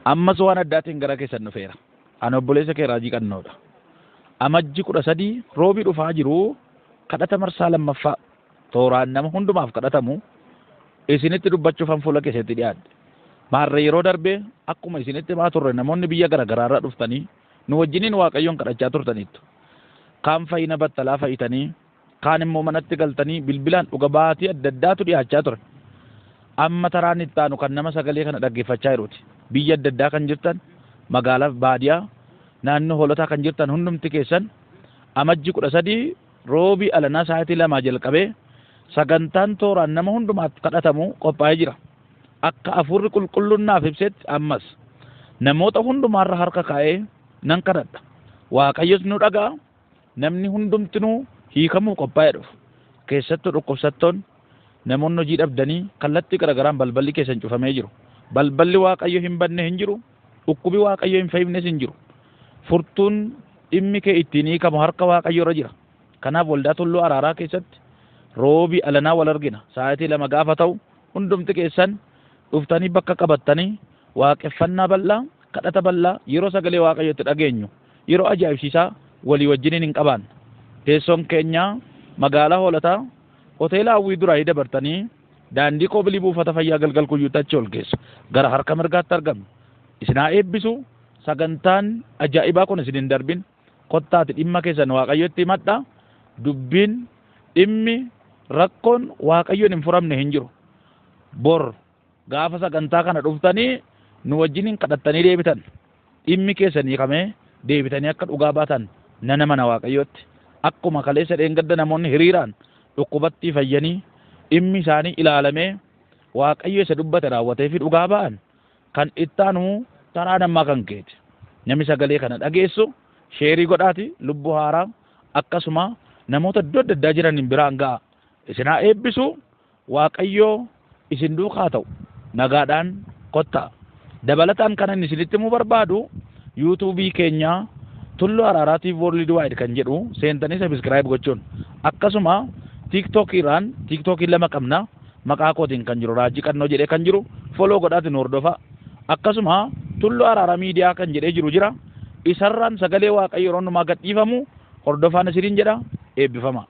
Ammas waan addaatiin gara keessan dhufeera. Ani obboleessa kee Raajii Qannoodha. Amajji 13 roobii dhufaa jiru kadhata marsaa lammaffaa tooraan nama hundumaaf kadhatamu isinitti dubbachuufan fuula keessatti dhiyaadhe. Maarree yeroo darbe akkuma isinitti himaa turre namoonni biyya garaagaraarraa dhuftanii nu wajjiniin Waaqayyoon kadhachaa turtaniittu. Kaan fayyina battalaa fayyitanii, kaan immoo manatti galtanii bilbilaan dhuga baatii adda addaatu dhiyaachaa ture. Amma taraan itti aanu kan nama sagalee kana dhaggeeffachaa jiruuti. Biyya adda addaa kan jirtan, magaalaa baadiyaa, naannoo hoolotaa kan jirtan hundumti keessan amajji 13 roobii alanaa sa'aatii 2 jalqabee sagantaan tooraan nama hundumaaf kadhatamu qophaa'ee jira. Akka hafuurri qulqulluun naaf ibsetti ammas namoota hundumaarra harka kaa'ee nan kadhadha. Waaqayyos nu dhaga'a. Namni hundumtinuu hiikamuuf qophaa'ee dhufu. Keessattuu dhukkubsattoonni, namoonni hojii dhabdanii kallattii garaagaraan balballi keessan cufamee jiru. Balballi Waaqayyo hin banne hin jiru. Dhukkubi Waaqayyo hin fayyifnes hin jiru. Furtuun dhimmi kee ittiin hiikamu harka Waaqayyo irra jira. Kanaaf waldaa Tulluu Araaraa keessatti roobii alanaa wal argina. Sa'aatii 2 gaafa ta'u hundumti keessan dhuftanii bakka qabattanii waaqeffannaa bal'aa, kadhata bal'aa yeroo sagalee Waaqayyo itti dhageenyu yeroo ajaa'ibsiisaa walii wajjiniin hin qabaanne. Teessoon keenya magaalaa Hoolataa hoteela Hawwii duraayii dabartanii daandii koobilii buufata fayyaa Galgal Kuyyuutti achi ol geessu. Gara harka mirgaatti argamna. Isin haa eebbisu. Sagantaan ajaa'ibaa kun isin hin darbin. Kottaati dhimma keessan Waaqayyotti himadha. Dubbiin dhimmi rakkoon Waaqayyoon hin furamne hin jiru. Bor gaafa sagantaa kana dhuftanii nu wajjiniin kadhattanii deebitan. Dhimmi keessan hiikamee deebitanii akka dhugaa baatan nan amana Waaqayyootti. Akkuma kaleessa dheengadda namoonni hiriiraan dhukkubattii fayyanii dhimmi isaanii ilaalamee Waaqayyo isa dubbate raawwatee fi dhugaa ba'an kan ittaanu taraan ammaa kan keeti. Namni sagalee kana dhageessu sheerii godhaati lubbuu haaraa akkasuma namoota iddoo adda addaa jiraniin biraan ga'a. Isin haa eebbisu. Waaqayyo isin duukaa ta'u. Nagaadhaan kottaa. Dabalataan kan inni isinitti himuu barbaadu yuutuubii keenya Tulluu Araaraa TV World Wide kan jedhu seentanii sabiskiraayib gochuun akkasuma tiiktookiirraan tiiktookii 2 qabna maqaa kootiin kan jiru Raajii Qannoo jedhee kan jiru foloo godhaati nu hordofaa. Akkasuma Tulluu Araaraa Miidiyaa kan jedhee jiru jira. Isarraan sagalee Waaqayyo yeroo hundumaa gadhiifamu hordofaan isiniin jedha. Eebbifama.